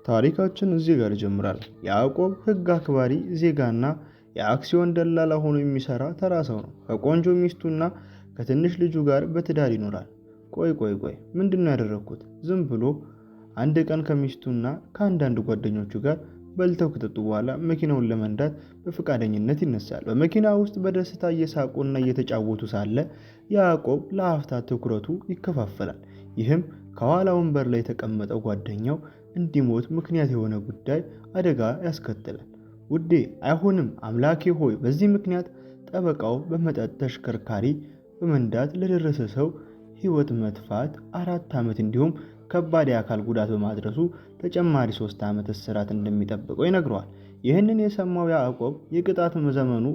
ታሪካችን እዚህ ጋር ይጀምራል። ያዕቆብ ሕግ አክባሪ ዜጋና የአክሲዮን ደላላ ሆኖ የሚሰራ ተራ ሰው ነው። ከቆንጆ ሚስቱና ከትንሽ ልጁ ጋር በትዳር ይኖራል። ቆይ ቆይ ቆይ፣ ምንድን ነው ያደረግኩት? ዝም ብሎ አንድ ቀን ከሚስቱና ከአንዳንድ ጓደኞቹ ጋር በልተው ከጠጡ በኋላ መኪናውን ለመንዳት በፈቃደኝነት ይነሳል። በመኪና ውስጥ በደስታ እየሳቁና እየተጫወቱ ሳለ ያዕቆብ ለአፍታ ትኩረቱ ይከፋፈላል። ይህም ከኋላ ወንበር ላይ የተቀመጠው ጓደኛው እንዲሞት ምክንያት የሆነ ጉዳይ አደጋ ያስከትላል። ውዴ፣ አይሆንም፣ አምላኬ ሆይ! በዚህ ምክንያት ጠበቃው በመጠጥ ተሽከርካሪ በመንዳት ለደረሰ ሰው ሕይወት መጥፋት 4 ዓመት እንዲሁም ከባድ የአካል ጉዳት በማድረሱ ተጨማሪ 3 ዓመት እስራት እንደሚጠብቀው ይነግረዋል። ይህንን የሰማው ያዕቆብ የቅጣት ዘመኑ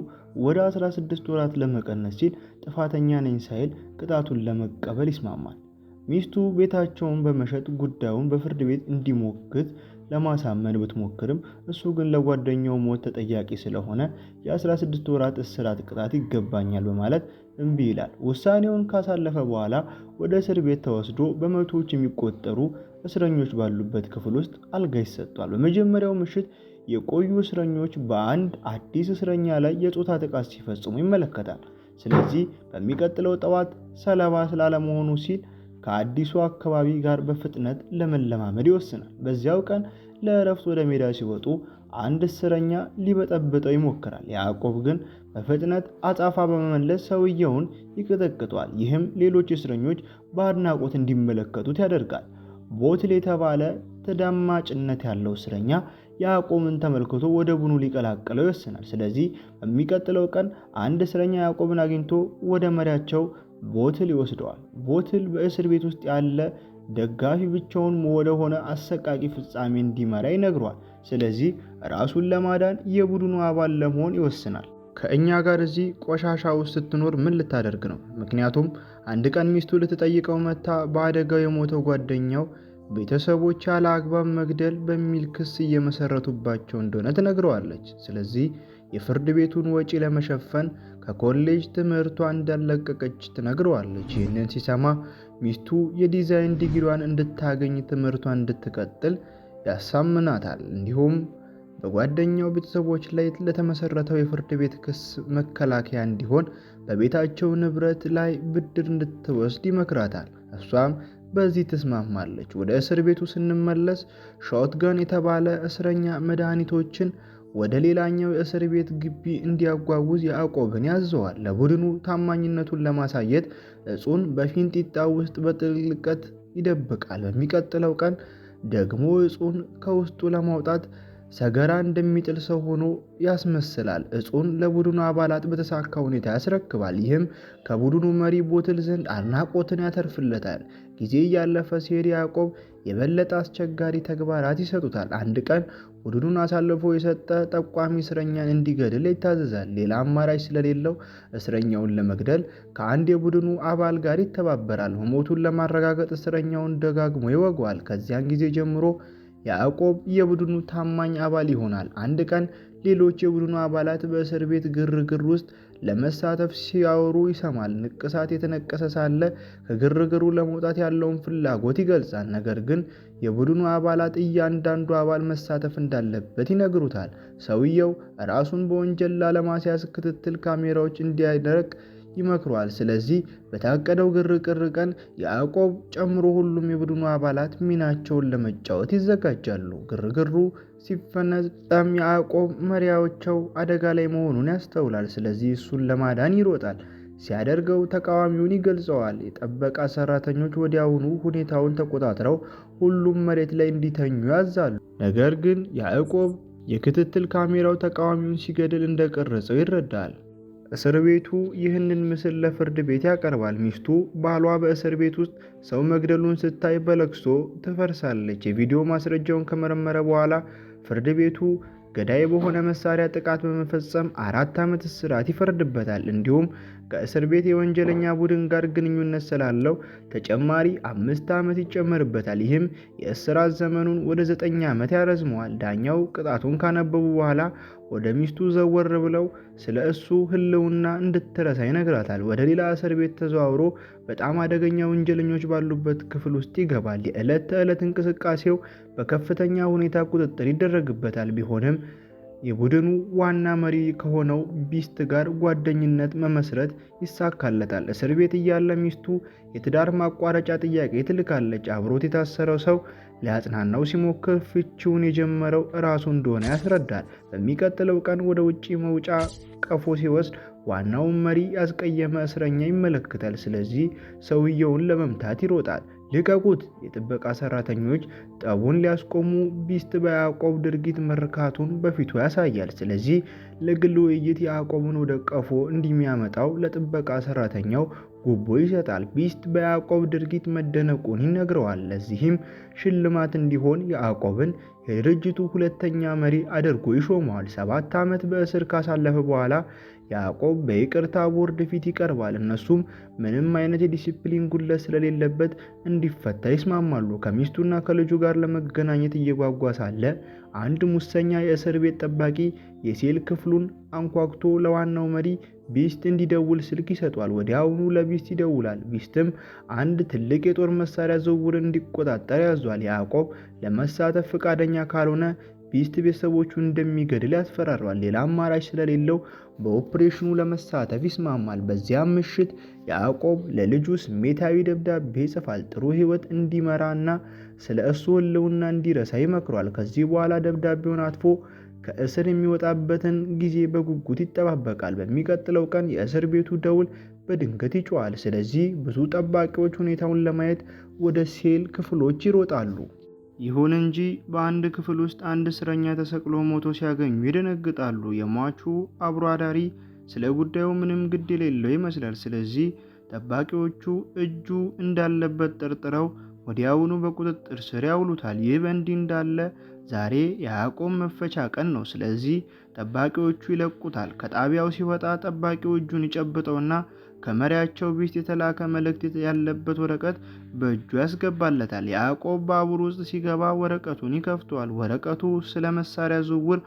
ወደ 16 ወራት ለመቀነስ ሲል ጥፋተኛ ነኝ ሳይል ቅጣቱን ለመቀበል ይስማማል። ሚስቱ ቤታቸውን በመሸጥ ጉዳዩን በፍርድ ቤት እንዲሞግት ለማሳመን ብትሞክርም፣ እሱ ግን ለጓደኛው ሞት ተጠያቂ ስለሆነ የ16 ወራት እስራት ቅጣት ይገባኛል በማለት እምቢ ይላል። ውሳኔውን ካሳለፈ በኋላ ወደ እስር ቤት ተወስዶ በመቶዎች የሚቆጠሩ እስረኞች ባሉበት ክፍል ውስጥ አልጋ ይሰጠዋል። በመጀመሪያው ምሽት የቆዩ እስረኞች በአንድ አዲስ እስረኛ ላይ የጾታ ጥቃት ሲፈጽሙ ይመለከታል። ስለዚህ በሚቀጥለው ጠዋት ሰለባ ስላለመሆኑ ሲል ከአዲሱ አካባቢ ጋር በፍጥነት ለመለማመድ ይወስናል። በዚያው ቀን ለእረፍት ወደ ሜዳ ሲወጡ አንድ እስረኛ ሊበጠብጠው ይሞክራል። ያዕቆብ ግን በፍጥነት አጻፋ በመመለስ ሰውየውን ይቀጠቅጠዋል። ይህም ሌሎች እስረኞች በአድናቆት እንዲመለከቱት ያደርጋል። ቦትል የተባለ ተደማጭነት ያለው እስረኛ ያዕቆብን ተመልክቶ ወደ ቡድኑ ሊቀላቀለው ይወስናል። ስለዚህ በሚቀጥለው ቀን አንድ እስረኛ ያዕቆብን አግኝቶ ወደ መሪያቸው ቦትል ይወስደዋል። ቦትል በእስር ቤት ውስጥ ያለ ደጋፊ ብቻውን ወደሆነ አሰቃቂ ፍጻሜ እንዲመራ ይነግረዋል። ስለዚህ ራሱን ለማዳን የቡድኑ አባል ለመሆን ይወስናል። ከእኛ ጋር እዚህ ቆሻሻ ውስጥ ስትኖር ምን ልታደርግ ነው? ምክንያቱም አንድ ቀን ሚስቱ ልትጠይቀው መጥታ በአደጋው የሞተው ጓደኛው ቤተሰቦች ያለ አግባብ መግደል በሚል ክስ እየመሰረቱባቸው እንደሆነ ትነግረዋለች። ስለዚህ የፍርድ ቤቱን ወጪ ለመሸፈን ከኮሌጅ ትምህርቷ እንዳለቀቀች ትነግረዋለች። ይህንን ሲሰማ ሚስቱ የዲዛይን ዲግሪዋን እንድታገኝ ትምህርቷን እንድትቀጥል ያሳምናታል። እንዲሁም በጓደኛው ቤተሰቦች ላይ ለተመሰረተው የፍርድ ቤት ክስ መከላከያ እንዲሆን በቤታቸው ንብረት ላይ ብድር እንድትወስድ ይመክራታል። እሷም በዚህ ትስማማለች። ወደ እስር ቤቱ ስንመለስ ሾትገን የተባለ እስረኛ መድኃኒቶችን ወደ ሌላኛው የእስር ቤት ግቢ እንዲያጓጉዝ ያዕቆብን ያዘዋል። ለቡድኑ ታማኝነቱን ለማሳየት እጹን በፊንጢጣ ውስጥ በጥልቀት ይደብቃል። በሚቀጥለው ቀን ደግሞ እጹን ከውስጡ ለማውጣት ሰገራ እንደሚጥል ሰው ሆኖ ያስመስላል። እጹን ለቡድኑ አባላት በተሳካ ሁኔታ ያስረክባል። ይህም ከቡድኑ መሪ ቦትል ዘንድ አድናቆትን ያተርፍለታል። ጊዜ እያለፈ ሲሄድ ያዕቆብ የበለጠ አስቸጋሪ ተግባራት ይሰጡታል። አንድ ቀን ቡድኑን አሳልፎ የሰጠ ጠቋሚ እስረኛን እንዲገድል ይታዘዛል። ሌላ አማራጭ ስለሌለው እስረኛውን ለመግደል ከአንድ የቡድኑ አባል ጋር ይተባበራል። መሞቱን ለማረጋገጥ እስረኛውን ደጋግሞ ይወገዋል። ከዚያን ጊዜ ጀምሮ ያዕቆብ የቡድኑ ታማኝ አባል ይሆናል። አንድ ቀን ሌሎች የቡድኑ አባላት በእስር ቤት ግርግር ውስጥ ለመሳተፍ ሲያወሩ ይሰማል። ንቅሳት የተነቀሰ ሳለ ከግርግሩ ለመውጣት ያለውን ፍላጎት ይገልጻል። ነገር ግን የቡድኑ አባላት እያንዳንዱ አባል መሳተፍ እንዳለበት ይነግሩታል። ሰውየው ራሱን በወንጀል ላለማስያዝ ክትትል ካሜራዎች እንዲያደርግ ይመክረዋል። ስለዚህ በታቀደው ግርግር ቀን ያዕቆብ ጨምሮ ሁሉም የቡድኑ አባላት ሚናቸውን ለመጫወት ይዘጋጃሉ። ግርግሩ ሲፈጸም ያዕቆብ መሪያቸው አደጋ ላይ መሆኑን ያስተውላል። ስለዚህ እሱን ለማዳን ይሮጣል። ሲያደርገው ተቃዋሚውን ይገልጸዋል። የጥበቃ ሰራተኞች ወዲያውኑ ሁኔታውን ተቆጣጥረው ሁሉም መሬት ላይ እንዲተኙ ያዛሉ። ነገር ግን ያዕቆብ የክትትል ካሜራው ተቃዋሚውን ሲገድል እንደቀረጸው ይረዳል። እስር ቤቱ ይህንን ምስል ለፍርድ ቤት ያቀርባል። ሚስቱ ባሏ በእስር ቤት ውስጥ ሰው መግደሉን ስታይ በለቅሶ ትፈርሳለች። የቪዲዮ ማስረጃውን ከመረመረ በኋላ ፍርድ ቤቱ ገዳይ በሆነ መሳሪያ ጥቃት በመፈጸም 4 ዓመት እስራት ይፈርድበታል። እንዲሁም ከእስር ቤት የወንጀለኛ ቡድን ጋር ግንኙነት ስላለው ተጨማሪ 5 ዓመት ይጨመርበታል። ይህም የእስራት ዘመኑን ወደ 9 ዓመት ያረዝመዋል። ዳኛው ቅጣቱን ካነበቡ በኋላ ወደ ሚስቱ ዘወር ብለው ስለ እሱ ሕልውና እንድትረሳ ይነግራታል። ወደ ሌላ እስር ቤት ተዘዋውሮ በጣም አደገኛ ወንጀለኞች ባሉበት ክፍል ውስጥ ይገባል። የዕለት ተዕለት እንቅስቃሴው በከፍተኛ ሁኔታ ቁጥጥር ይደረግበታል። ቢሆንም የቡድኑ ዋና መሪ ከሆነው ቢስት ጋር ጓደኝነት መመስረት ይሳካለታል። እስር ቤት እያለ ሚስቱ የትዳር ማቋረጫ ጥያቄ ትልካለች። አብሮት የታሰረው ሰው ሊያጽናናው ሲሞክር ፍቺውን የጀመረው እራሱ እንደሆነ ያስረዳል። በሚቀጥለው ቀን ወደ ውጪ መውጫ ቀፎ ሲወስድ ዋናውን መሪ ያስቀየመ እስረኛ ይመለከታል። ስለዚህ ሰውየውን ለመምታት ይሮጣል። ልቀቁት! የጥበቃ ሰራተኞች ጠቡን ሊያስቆሙ ቢስት በያዕቆብ ድርጊት መርካቱን በፊቱ ያሳያል። ስለዚህ ለግል ውይይት ያዕቆብን ወደ ቀፎ እንዲሚያመጣው ለጥበቃ ሰራተኛው ጉቦ ይሰጣል። ቢስት በያዕቆብ ድርጊት መደነቁን ይነግረዋል። ለዚህም ሽልማት እንዲሆን ያዕቆብን የድርጅቱ ሁለተኛ መሪ አድርጎ ይሾመዋል። 7 ዓመት በእስር ካሳለፈ በኋላ ያዕቆብ በይቅርታ ቦርድ ፊት ይቀርባል። እነሱም ምንም አይነት የዲሲፕሊን ጉድለት ስለሌለበት እንዲፈታ ይስማማሉ። ከሚስቱና ከልጁ ጋር ለመገናኘት እየጓጓ ሳለ አንድ ሙሰኛ የእስር ቤት ጠባቂ የሴል ክፍሉን አንኳኩቶ ለዋናው መሪ ቢስት እንዲደውል ስልክ ይሰጧል። ወዲያውኑ ለቢስት ይደውላል። ቢስትም አንድ ትልቅ የጦር መሳሪያ ዝውውር እንዲቆጣጠር ያዟል። ያዕቆብ ለመሳተፍ ፈቃደኛ ካልሆነ ቢስት ቤተሰቦቹን እንደሚገድል ያስፈራራዋል። ሌላ አማራጭ ስለሌለው በኦፕሬሽኑ ለመሳተፍ ይስማማል። በዚያም ምሽት ያዕቆብ ለልጁ ስሜታዊ ደብዳቤ ይጽፋል። ጥሩ ሕይወት እንዲመራና ስለ እሱ ሕልውና እንዲረሳ ይመክሯል። ከዚህ በኋላ ደብዳቤውን አጥፎ ከእስር የሚወጣበትን ጊዜ በጉጉት ይጠባበቃል። በሚቀጥለው ቀን የእስር ቤቱ ደውል በድንገት ይጮሃል። ስለዚህ ብዙ ጠባቂዎች ሁኔታውን ለማየት ወደ ሴል ክፍሎች ይሮጣሉ። ይሁን እንጂ በአንድ ክፍል ውስጥ አንድ እስረኛ ተሰቅሎ ሞቶ ሲያገኙ ይደነግጣሉ። የሟቹ አብሮ አዳሪ ስለ ጉዳዩ ምንም ግድ የሌለው ይመስላል። ስለዚህ ጠባቂዎቹ እጁ እንዳለበት ጠርጥረው ወዲያውኑ በቁጥጥር ስር ያውሉታል። ይህ በእንዲህ እንዳለ ዛሬ የያዕቆብ መፈቻ ቀን ነው። ስለዚህ ጠባቂዎቹ ይለቁታል። ከጣቢያው ሲወጣ ጠባቂው እጁን ይጨብጠውና ከመሪያቸው ቢስት የተላከ መልእክት ያለበት ወረቀት በእጁ ያስገባለታል። ያዕቆብ ባቡር ውስጥ ሲገባ ወረቀቱን ይከፍተዋል። ወረቀቱ ስለ መሳሪያ ዝውውር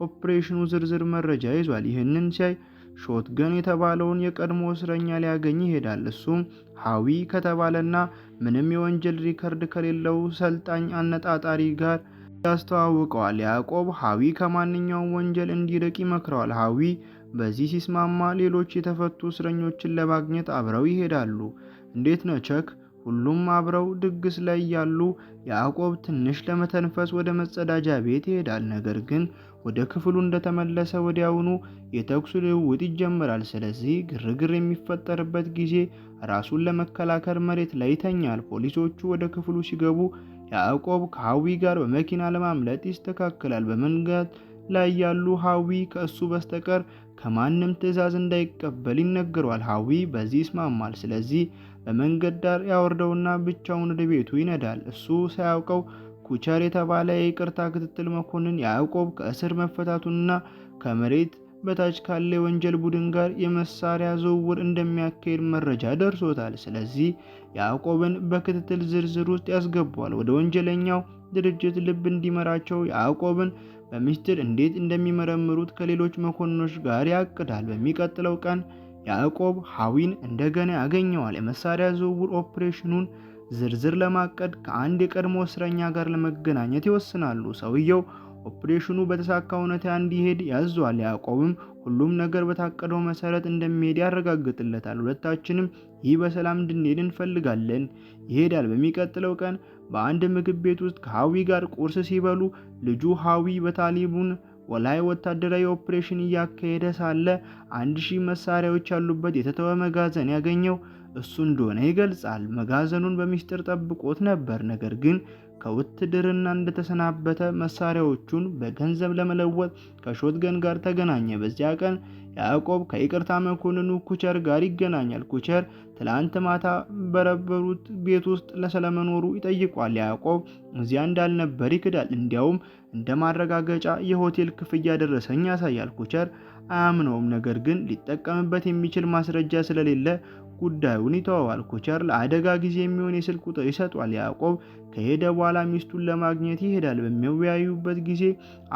ኦፕሬሽኑ ዝርዝር መረጃ ይዟል። ይህንን ሲያይ ሾትገን የተባለውን የቀድሞ እስረኛ ሊያገኝ ይሄዳል። እሱም ሀዊ ከተባለና ምንም የወንጀል ሪከርድ ከሌለው ሰልጣኝ አነጣጣሪ ጋር ያስተዋውቀዋል። ያዕቆብ ሀዊ ከማንኛውም ወንጀል እንዲርቅ ይመክረዋል። ሀዊ በዚህ ሲስማማ ሌሎች የተፈቱ እስረኞችን ለማግኘት አብረው ይሄዳሉ። እንዴት ነው ቸክ? ሁሉም አብረው ድግስ ላይ ያሉ ያዕቆብ ትንሽ ለመተንፈስ ወደ መጸዳጃ ቤት ይሄዳል። ነገር ግን ወደ ክፍሉ እንደተመለሰ ወዲያውኑ የተኩስ ልውውጥ ይጀምራል። ስለዚህ ግርግር የሚፈጠርበት ጊዜ ራሱን ለመከላከል መሬት ላይ ይተኛል። ፖሊሶቹ ወደ ክፍሉ ሲገቡ ያዕቆብ ከሀዊ ጋር በመኪና ለማምለጥ ይስተካከላል። በመንገድ ላይ ያሉ ሀዊ ከእሱ በስተቀር ከማንም ትዕዛዝ እንዳይቀበል ይነገረዋል። ሀዊ በዚህ ይስማማል። ስለዚህ በመንገድ ዳር ያወርደውና ብቻውን ወደ ቤቱ ይነዳል። እሱ ሳያውቀው ኩቸር የተባለ የይቅርታ ክትትል መኮንን ያዕቆብ ከእስር መፈታቱንና ከመሬት በታች ካለ የወንጀል ቡድን ጋር የመሳሪያ ዝውውር እንደሚያካሄድ መረጃ ደርሶታል። ስለዚህ ያዕቆብን በክትትል ዝርዝር ውስጥ ያስገባዋል። ወደ ወንጀለኛው ድርጅት ልብ እንዲመራቸው ያዕቆብን በሚስጥር እንዴት እንደሚመረምሩት ከሌሎች መኮንኖች ጋር ያቅዳል። በሚቀጥለው ቀን ያዕቆብ ሀዊን እንደገና ያገኘዋል። የመሳሪያ ዝውውር ኦፕሬሽኑን ዝርዝር ለማቀድ ከአንድ የቀድሞ እስረኛ ጋር ለመገናኘት ይወስናሉ። ሰውየው ኦፕሬሽኑ በተሳካ ሁኔታ እንዲሄድ ያዘዋል። ያዕቆብም ሁሉም ነገር በታቀደው መሰረት እንደሚሄድ ያረጋግጥለታል። ሁለታችንም ይህ በሰላም እንድንሄድ እንፈልጋለን። ይሄዳል። በሚቀጥለው ቀን በአንድ ምግብ ቤት ውስጥ ከሀዊ ጋር ቁርስ ሲበሉ ልጁ ሀዊ በታሊቡን ላይ ወታደራዊ ኦፕሬሽን እያካሄደ ሳለ 1000 መሳሪያዎች ያሉበት የተተወ መጋዘን ያገኘው እሱ እንደሆነ ይገልጻል። መጋዘኑን በሚስጥር ጠብቆት ነበር። ነገር ግን ከውትድርና እንደተሰናበተ መሳሪያዎቹን በገንዘብ ለመለወጥ ከሾትገን ጋር ተገናኘ። በዚያ ቀን ያዕቆብ ከይቅርታ መኮንኑ ኩቸር ጋር ይገናኛል። ኩቸር ትላንት ማታ በረበሩት ቤት ውስጥ ስለመኖሩ ይጠይቋል። ያዕቆብ እዚያ እንዳልነበር ይክዳል። እንዲያውም እንደ ማረጋገጫ የሆቴል ክፍያ ደረሰኝ ያሳያል። ኩቸር አያምነውም። ነገር ግን ሊጠቀምበት የሚችል ማስረጃ ስለሌለ ጉዳዩን ይተወዋል። ኩቸር ለአደጋ ጊዜ የሚሆን የስልክ ቁጥር ይሰጧል። ያዕቆብ ከሄደ በኋላ ሚስቱን ለማግኘት ይሄዳል። በሚወያዩበት ጊዜ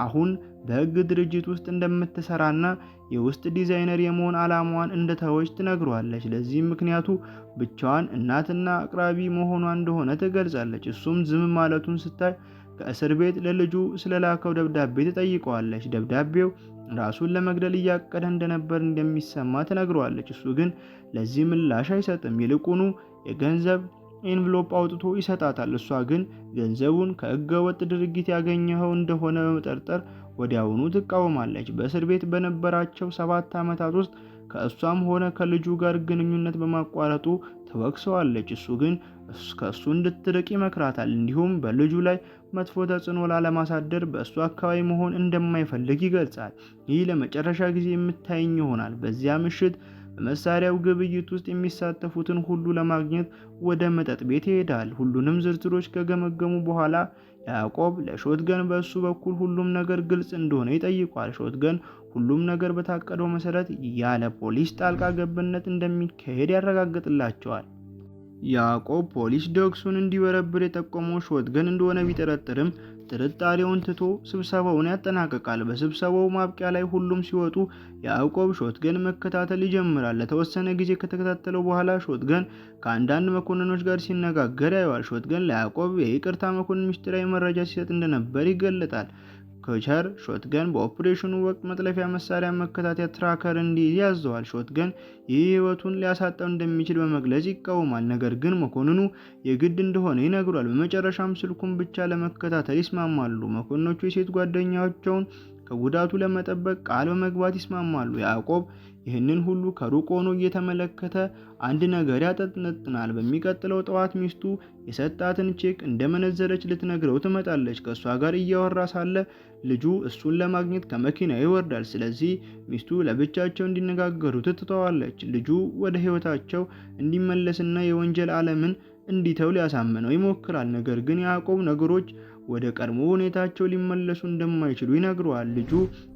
አሁን በሕግ ድርጅት ውስጥ እንደምትሰራና የውስጥ ዲዛይነር የመሆን ዓላማዋን እንደተወች ትነግረዋለች። ለዚህም ምክንያቱ ብቻዋን እናትና አቅራቢ መሆኗ እንደሆነ ትገልጻለች። እሱም ዝም ማለቱን ስታይ ከእስር ቤት ለልጁ ስለላከው ደብዳቤ ትጠይቀዋለች። ደብዳቤው ራሱን ለመግደል እያቀደ እንደነበር እንደሚሰማ ትነግረዋለች። እሱ ግን ለዚህ ምላሽ አይሰጥም። ይልቁኑ የገንዘብ envelope አውጥቶ ይሰጣታል። እሷ ግን ገንዘቡን ከህገወጥ ድርጊት ያገኘኸው እንደሆነ በመጠርጠር ወዲያውኑ ትቃወማለች። በእስር ቤት በነበራቸው 7 ዓመታት ውስጥ ከእሷም ሆነ ከልጁ ጋር ግንኙነት በማቋረጡ ትወቅሰዋለች። እሱ ግን ከእሱ እንድትርቅ ይመክራታል። እንዲሁም በልጁ ላይ መጥፎ ተጽዕኖ ላለማሳደር በእሱ አካባቢ መሆን እንደማይፈልግ ይገልጻል። ይህ ለመጨረሻ ጊዜ የምታይኝ ይሆናል። በዚያ ምሽት በመሳሪያው ግብይት ውስጥ የሚሳተፉትን ሁሉ ለማግኘት ወደ መጠጥ ቤት ይሄዳል። ሁሉንም ዝርዝሮች ከገመገሙ በኋላ ያዕቆብ ለሾትገን በእሱ በኩል ሁሉም ነገር ግልጽ እንደሆነ ይጠይቋል። ሾትገን ሁሉም ነገር በታቀደው መሰረት ያለ ፖሊስ ጣልቃ ገብነት እንደሚካሄድ ያረጋግጥላቸዋል። ያዕቆብ ፖሊስ ዶክሱን እንዲበረብር የጠቆመው ሾትገን እንደሆነ ቢጠረጥርም ጥርጣሬውን ትቶ ስብሰባውን ያጠናቅቃል። በስብሰባው ማብቂያ ላይ ሁሉም ሲወጡ ያዕቆብ ሾትገን መከታተል ይጀምራል። ለተወሰነ ጊዜ ከተከታተለው በኋላ ሾትገን ከአንዳንድ መኮንኖች ጋር ሲነጋገር ያየዋል። ሾትገን ለያዕቆብ የይቅርታ መኮንን ምስጢራዊ መረጃ ሲሰጥ እንደነበር ይገለጣል። ኩቸር ሾትገን በኦፕሬሽኑ ወቅት መጥለፊያ መሳሪያ መከታተያ tracker እንዲይዝ ያዘዋል። ሾትገን ይህ ሕይወቱን ሊያሳጣው እንደሚችል በመግለጽ ይቃወማል። ነገር ግን መኮንኑ የግድ እንደሆነ ይነግሯል። በመጨረሻም ስልኩን ብቻ ለመከታተል ይስማማሉ። መኮንኖቹ የሴት ጓደኛቸውን ከጉዳቱ ለመጠበቅ ቃል በመግባት ይስማማሉ። ያዕቆብ ይህንን ሁሉ ከሩቅ ሆኖ እየተመለከተ አንድ ነገር ያጠነጥናል። በሚቀጥለው ጠዋት ሚስቱ የሰጣትን ቼክ እንደመነዘረች ልትነግረው ትመጣለች። ከእሷ ጋር እያወራ ሳለ ልጁ እሱን ለማግኘት ከመኪና ይወርዳል። ስለዚህ ሚስቱ ለብቻቸው እንዲነጋገሩ ትተዋለች። ልጁ ወደ ሕይወታቸው እንዲመለስና የወንጀል ዓለምን እንዲተው ሊያሳምነው ይሞክራል። ነገር ግን ያዕቆብ ነገሮች ወደ ቀድሞ ሁኔታቸው ሊመለሱ እንደማይችሉ ይነግረዋል። ልጁ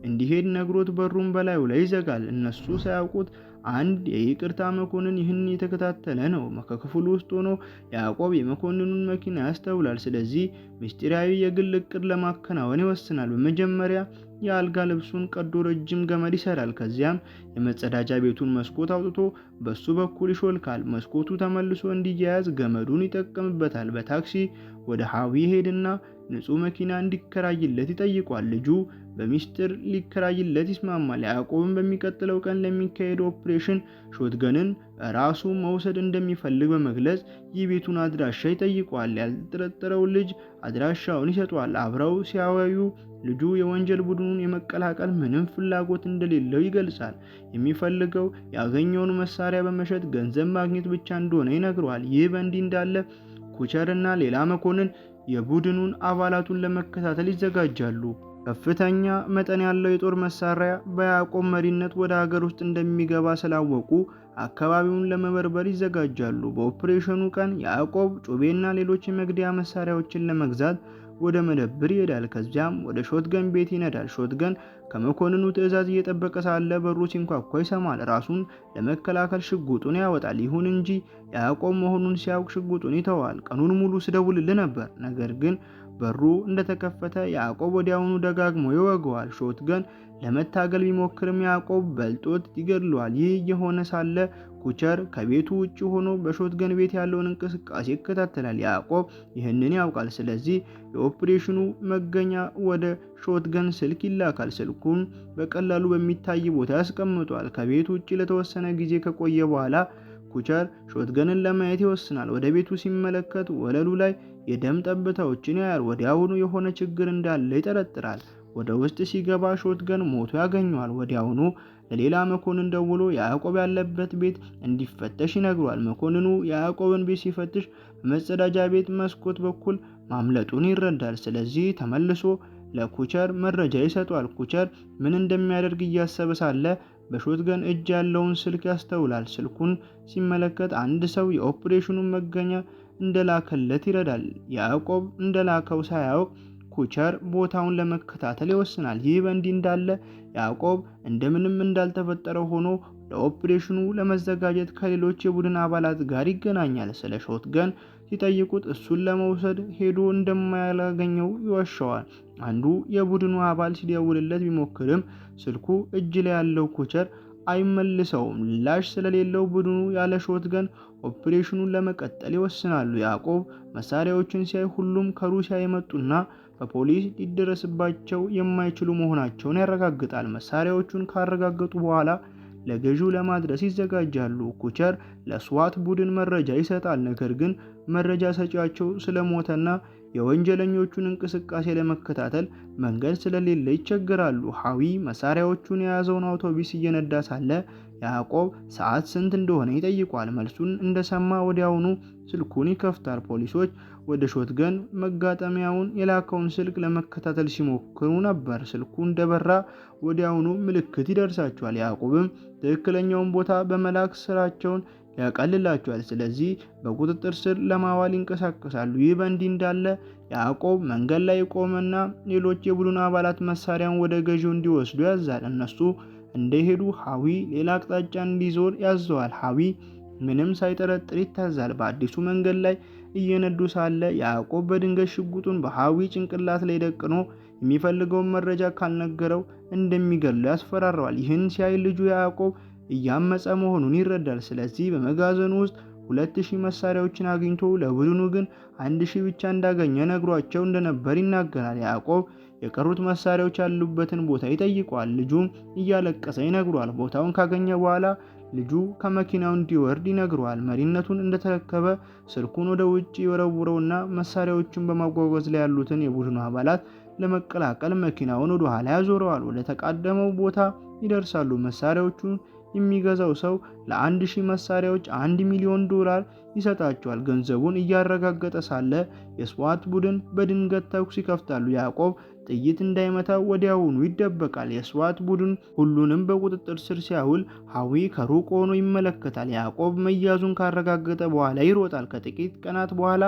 እንዲሄድ ነግሮት በሩን በላዩ ላይ ይዘጋል። እነሱ ሳያውቁት አንድ የይቅርታ መኮንን ይህን የተከታተለ ነው። ከክፍሉ ውስጥ ሆኖ ያዕቆብ የመኮንኑን መኪና ያስተውላል። ስለዚህ ምስጢራዊ የግል እቅድ ለማከናወን ይወስናል። በመጀመሪያ የአልጋ ልብሱን ቀዶ ረጅም ገመድ ይሰራል። ከዚያም የመጸዳጃ ቤቱን መስኮት አውጥቶ በሱ በኩል ይሾልካል። መስኮቱ ተመልሶ እንዲያያዝ ገመዱን ይጠቀምበታል። በታክሲ ወደ ሀዊ ይሄድና ንጹህ መኪና እንዲከራይለት ይጠይቋል። ልጁ በሚስጥር ሊከራይለት ይስማማል። ያዕቆብን በሚቀጥለው ቀን ለሚካሄደው ኦፕሬሽን ሾትገንን ራሱ መውሰድ እንደሚፈልግ በመግለጽ የቤቱን አድራሻ ይጠይቋል። ያልጠረጠረው ልጅ አድራሻውን ይሰጧል። አብረው ሲያወዩ ልጁ የወንጀል ቡድኑን የመቀላቀል ምንም ፍላጎት እንደሌለው ይገልጻል። የሚፈልገው ያገኘውን መሳሪያ በመሸጥ ገንዘብ ማግኘት ብቻ እንደሆነ ይነግረዋል። ይህ በእንዲህ እንዳለ ኩቸር እና ሌላ መኮንን የቡድኑን አባላቱን ለመከታተል ይዘጋጃሉ። ከፍተኛ መጠን ያለው የጦር መሳሪያ በያዕቆብ መሪነት ወደ ሀገር ውስጥ እንደሚገባ ስላወቁ አካባቢውን ለመበርበር ይዘጋጃሉ። በኦፕሬሽኑ ቀን ያዕቆብ ጩቤና ሌሎች የመግደያ መሳሪያዎችን ለመግዛት ወደ መደብር ይሄዳል። ከዚያም ወደ ሾትገን ቤት ይነዳል። ሾትገን ከመኮንኑ ትዕዛዝ እየጠበቀ ሳለ በሩ ሲንኳኳ ይሰማል። ራሱን ለመከላከል ሽጉጡን ያወጣል። ይሁን እንጂ ያዕቆብ መሆኑን ሲያውቅ ሽጉጡን ይተዋል። ቀኑን ሙሉ ስደውልልህ ነበር፣ ነገር ግን በሩ እንደተከፈተ ያዕቆብ ወዲያውኑ ደጋግሞ ይወገዋል። ሾትገን ለመታገል ቢሞክርም ያዕቆብ በልጦት ይገድለዋል። ይህ የሆነ ሳለ ኩቸር ከቤቱ ውጭ ሆኖ በሾትገን ቤት ያለውን እንቅስቃሴ ይከታተላል። ያዕቆብ ይህንን ያውቃል። ስለዚህ የኦፕሬሽኑ መገኛ ወደ ሾትገን ስልክ ይላካል። ስልኩን በቀላሉ በሚታይ ቦታ ያስቀምጧል። ከቤቱ ውጭ ለተወሰነ ጊዜ ከቆየ በኋላ ኩቸር ሾትገንን ለማየት ይወስናል። ወደ ቤቱ ሲመለከት ወለሉ ላይ የደም ጠብታዎችን ያያል። ወዲያውኑ የሆነ ችግር እንዳለ ይጠረጥራል። ወደ ውስጥ ሲገባ ሾትገን ሞቶ ያገኘዋል። ወዲያውኑ ለሌላ መኮንን ደውሎ ያዕቆብ ያለበት ቤት እንዲፈተሽ ይነግሯል። መኮንኑ ያዕቆብን ቤት ሲፈትሽ በመጸዳጃ ቤት መስኮት በኩል ማምለጡን ይረዳል። ስለዚህ ተመልሶ ለኩቸር መረጃ ይሰጧል። ኩቸር ምን እንደሚያደርግ እያሰበ ሳለ በሾትገን እጅ ያለውን ስልክ ያስተውላል። ስልኩን ሲመለከት አንድ ሰው የኦፕሬሽኑን መገኛ እንደላከለት ይረዳል። ያዕቆብ እንደላከው ሳያውቅ ኩቸር ቦታውን ለመከታተል ይወስናል። ይህ በእንዲህ እንዳለ ያዕቆብ እንደምንም እንዳልተፈጠረ ሆኖ ለኦፕሬሽኑ ለመዘጋጀት ከሌሎች የቡድን አባላት ጋር ይገናኛል። ስለ ሾትገን ሲጠይቁት እሱን ለመውሰድ ሄዶ እንደማያገኘው ይዋሸዋል። አንዱ የቡድኑ አባል ሲደውልለት ቢሞክርም ስልኩ እጅ ላይ ያለው ኩቸር አይመልሰውም። ምላሽ ስለሌለው ቡድኑ ያለ ሾትገን ኦፕሬሽኑን ለመቀጠል ይወስናሉ። ያዕቆብ መሳሪያዎችን ሲያይ ሁሉም ከሩሲያ የመጡና በፖሊስ ሊደረስባቸው የማይችሉ መሆናቸውን ያረጋግጣል። መሳሪያዎቹን ካረጋገጡ በኋላ ለገዢው ለማድረስ ይዘጋጃሉ። ኩቸር ለስዋት ቡድን መረጃ ይሰጣል። ነገር ግን መረጃ ሰጪያቸው ስለሞተና የወንጀለኞቹን እንቅስቃሴ ለመከታተል መንገድ ስለሌለ ይቸገራሉ። ሐዊ መሳሪያዎቹን የያዘውን አውቶቡስ እየነዳ ሳለ ያዕቆብ ሰዓት ስንት እንደሆነ ይጠይቋል። መልሱን እንደሰማ ወዲያውኑ ስልኩን ይከፍታል። ፖሊሶች ወደ ሾትገን መጋጠሚያውን የላከውን ስልክ ለመከታተል ሲሞክሩ ነበር። ስልኩ እንደበራ ወዲያውኑ ምልክት ይደርሳቸዋል። ያዕቆብም ትክክለኛውን ቦታ በመላክ ስራቸውን ያቀልላቸዋል። ስለዚህ በቁጥጥር ስር ለማዋል ይንቀሳቀሳሉ። ይህ በእንዲህ እንዳለ ያዕቆብ መንገድ ላይ ቆመና ሌሎች የቡድን አባላት መሳሪያን ወደ ገዢው እንዲወስዱ ያዛል። እነሱ እንደሄዱ ሐዊ ሌላ አቅጣጫ እንዲዞር ያዘዋል። ሐዊ ምንም ሳይጠረጥር ይታዛል። በአዲሱ መንገድ ላይ እየነዱ ሳለ ያዕቆብ በድንገት ሽጉጡን በሐዊ ጭንቅላት ላይ ደቅኖ የሚፈልገውን መረጃ ካልነገረው እንደሚገድለው ያስፈራረዋል። ይህን ሲያይ ልጁ ያዕቆብ እያመፀ መሆኑን ይረዳል። ስለዚህ በመጋዘኑ ውስጥ 2000 መሳሪያዎችን አግኝቶ ለቡድኑ ግን 1000 ብቻ እንዳገኘ ነግሯቸው እንደነበር ይናገራል። ያዕቆብ የቀሩት መሳሪያዎች ያሉበትን ቦታ ይጠይቀዋል። ልጁም እያለቀሰ ይነግሯል። ቦታውን ካገኘ በኋላ ልጁ ከመኪናው እንዲወርድ ይነግረዋል። መሪነቱን እንደተረከበ ስልኩን ወደ ውጭ ይወረውረውና መሳሪያዎቹን በማጓጓዝ ላይ ያሉትን የቡድኑ አባላት ለመቀላቀል መኪናውን ወደ ኋላ ያዞረዋል። ወደ ተቃደመው ቦታ ይደርሳሉ። መሳሪያዎቹን የሚገዛው ሰው ለ1000 መሳሪያዎች $1 ሚሊዮን ይሰጣቸዋል። ገንዘቡን እያረጋገጠ ሳለ የስዋት ቡድን በድንገት ተኩስ ይከፍታሉ። ያዕቆብ ጥይት እንዳይመታ ወዲያውኑ ይደበቃል። የስዋት ቡድን ሁሉንም በቁጥጥር ስር ሲያውል ሐዊ ከሩቅ ሆኖ ይመለከታል። ያዕቆብ መያዙን ካረጋገጠ በኋላ ይሮጣል። ከጥቂት ቀናት በኋላ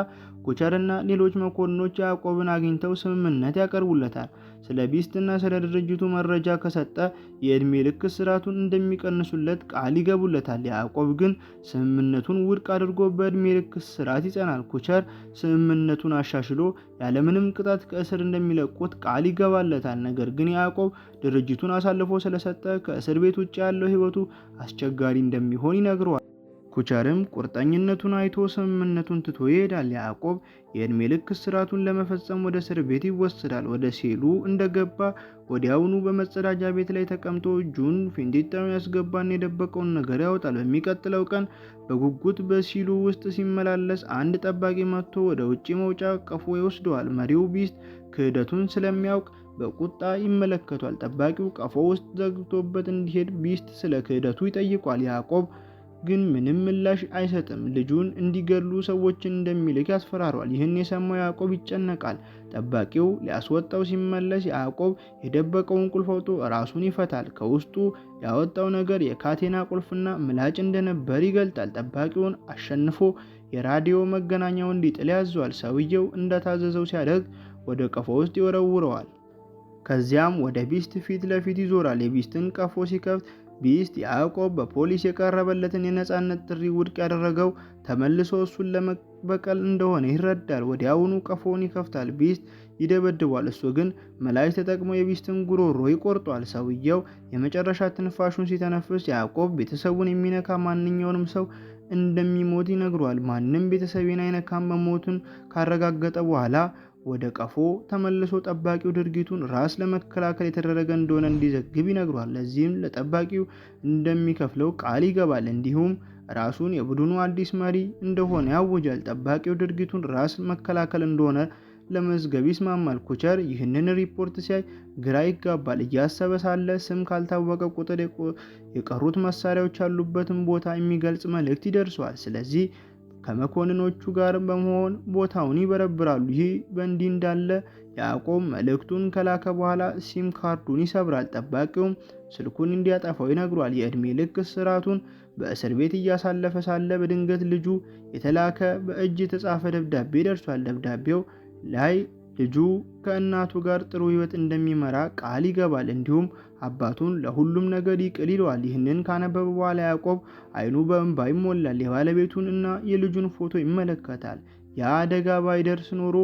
ኩቸርና ሌሎች መኮንኖች ያዕቆብን አግኝተው ስምምነት ያቀርቡለታል። ስለ ቢስትና ስለ ድርጅቱ መረጃ ከሰጠ የዕድሜ ልክ እስራቱን እንደሚቀንሱለት ቃል ይገቡለታል። ያዕቆብ ግን ስምምነቱን ውድቅ አድርጎ በዕድሜ ልክ እስራት ይጸናል። ኩቸር ስምምነቱን አሻሽሎ ያለምንም ቅጣት ከእስር እንደሚለቁት ቃል ይገባለታል። ነገር ግን ያዕቆብ ድርጅቱን አሳልፎ ስለሰጠ ከእስር ቤት ውጭ ያለው ሕይወቱ አስቸጋሪ እንደሚሆን ይነግረዋል። ኩቸርም ቁርጠኝነቱን አይቶ ስምምነቱን ትቶ ይሄዳል። ያዕቆብ የዕድሜ ልክ እስራቱን ለመፈጸም ወደ እስር ቤት ይወሰዳል። ወደ ሴሉ እንደገባ ወዲያውኑ በመጸዳጃ ቤት ላይ ተቀምጦ እጁን ፊንጢጣውን ያስገባና የደበቀውን ነገር ያወጣል። በሚቀጥለው ቀን በጉጉት በሲሉ ውስጥ ሲመላለስ አንድ ጠባቂ መጥቶ ወደ ውጭ መውጫ ቀፎ ይወስደዋል። መሪው ቢስት ክህደቱን ስለሚያውቅ በቁጣ ይመለከቷል። ጠባቂው ቀፎ ውስጥ ዘግቶበት እንዲሄድ ቢስት ስለ ክህደቱ ይጠይቋል። ያዕቆብ ግን ምንም ምላሽ አይሰጥም። ልጁን እንዲገድሉ ሰዎችን እንደሚልክ ያስፈራሯል። ይህን የሰማው ያዕቆብ ይጨነቃል። ጠባቂው ሊያስወጣው ሲመለስ ያዕቆብ የደበቀውን ቁልፍ አውጥቶ ራሱን ይፈታል። ከውስጡ ያወጣው ነገር የካቴና ቁልፍና ምላጭ እንደነበር ይገልጣል። ጠባቂውን አሸንፎ የራዲዮ መገናኛውን እንዲጥል ያዘዋል። ሰውየው እንደታዘዘው ሲያደርግ ወደ ቀፎ ውስጥ ይወረውረዋል። ከዚያም ወደ ቢስት ፊት ለፊት ይዞራል። የቢስትን ቀፎ ሲከፍት ቢስት ያዕቆብ በፖሊስ የቀረበለትን የነፃነት ጥሪ ውድቅ ያደረገው ተመልሶ እሱን ለመበቀል እንደሆነ ይረዳል። ወዲያውኑ ቀፎውን ይከፍታል። ቢስት ይደበድቧል። እሱ ግን ምላጭ ተጠቅሞ የቢስትን ጉሮሮ ይቆርጧል። ሰውየው የመጨረሻ ትንፋሹን ሲተነፍስ ያዕቆብ ቤተሰቡን የሚነካ ማንኛውንም ሰው እንደሚሞት ይነግሯል። ማንም ቤተሰቤን አይነካም መሞቱን ካረጋገጠ በኋላ ወደ ቀፎ ተመልሶ ጠባቂው ድርጊቱን ራስ ለመከላከል የተደረገ እንደሆነ እንዲዘግብ ይነግሯል። ለዚህም ለጠባቂው እንደሚከፍለው ቃል ይገባል። እንዲሁም ራሱን የቡድኑ አዲስ መሪ እንደሆነ ያውጃል። ጠባቂው ድርጊቱን ራስ መከላከል እንደሆነ ለመዝገብ ይስማማል። ኩቸር ይህንን ሪፖርት ሲያይ ግራ ይጋባል። እያሰበ ሳለ ስም ካልታወቀ ቁጥር የቀሩት መሳሪያዎች ያሉበትን ቦታ የሚገልጽ መልእክት ይደርሰዋል። ስለዚህ ከመኮንኖቹ ጋር በመሆን ቦታውን ይበረብራሉ። ይህ በእንዲህ እንዳለ ያዕቆብ መልእክቱን ከላከ በኋላ ሲም ካርዱን ይሰብራል። ጠባቂውም ስልኩን እንዲያጠፋው ይነግሯል። የዕድሜ ልክ እስራቱን በእስር ቤት እያሳለፈ ሳለ በድንገት ልጁ የተላከ በእጅ የተጻፈ ደብዳቤ ደርሷል። ደብዳቤው ላይ ልጁ ከእናቱ ጋር ጥሩ ሕይወት እንደሚመራ ቃል ይገባል። እንዲሁም አባቱን ለሁሉም ነገር ይቅር ይለዋል። ይህንን ካነበበ በኋላ ያዕቆብ አይኑ በእንባ ይሞላል። የባለቤቱን እና የልጁን ፎቶ ይመለከታል። ያ አደጋ ባይደርስ ኖሮ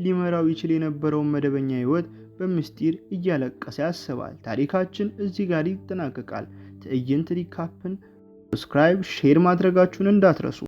ሊመራው ይችል የነበረውን መደበኛ ሕይወት በምስጢር እያለቀሰ ያስባል። ታሪካችን እዚህ ጋር ይጠናቀቃል። ትዕይንት recap ን subscribe፣ share ማድረጋችሁን እንዳትረሱ።